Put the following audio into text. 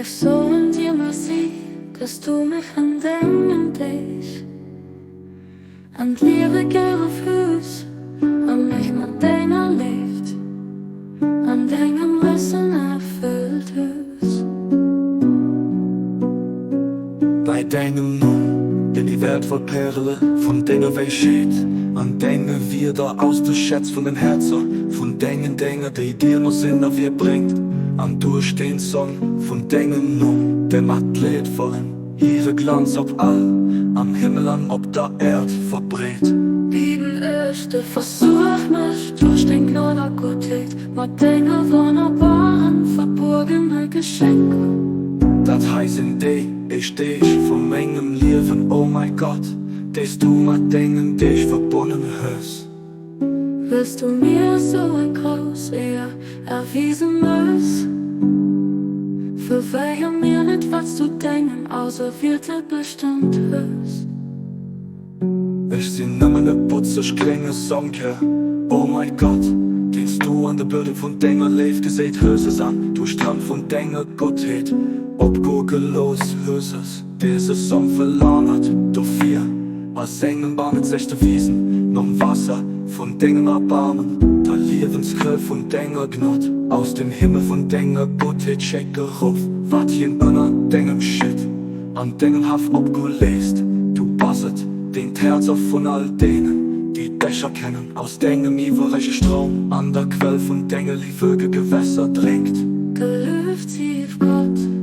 Ech soen dir Merci, dass du mech an dengen Deeg an d'Liewe geruff hues a mech mat denger Léift an dengem Wëssen erfëllt hues. Bei dengem Numm ginn déi wäertvoll Pärele vun denger Wäisheet an denge Wierder aus de Schätz vun den Häerzer vun dengen Dénger, déi dir no sinn a wie bréngt, an duerch den Song vun dengem Numm, de mat Leedvollen hire Glanz op all am Himmel an op der Äerd verbreet. Bieden ech de versuerg mech duerch deng Gnod a Guttheet mat denge wonnerbaren verbuergene Geschenker. Dat hei sinn déi éischt Deeg vu mengem Liewen, o mäi Gott, déi s du mat dengen Deeg verbonnen hues. Wëlls du mir esou eng grouss Éier erwisen hues? Verwéier mir net, wat s du dengem Auserwielte bestëmmt hues. Ech sinn nëmmen e butzeg grénge Somkär, o mäi Gott, deen s du an de Buedem vun denger Léift geséit hues an duerch d'Hand vun denger Guttheet opgoe gelooss hues. Dëse Som verlangert dofir a sengem bannenzegste Wiesen nom Waasser vun dengem Erbarmen, der Liewensquell vun denger Gnod. Aus dem Himmel vun denger Guttheet schéck erof, wat hien ënner dengem Schiet an dengem Haff opgoe léisst. Du bass et, deen d'Häerzer vun all deenen, déi dech erkennen, aus dengem iwwerräiche Stroum an der Quell vun denge liewege Gewässer drénkt. Gelueft sief Gott!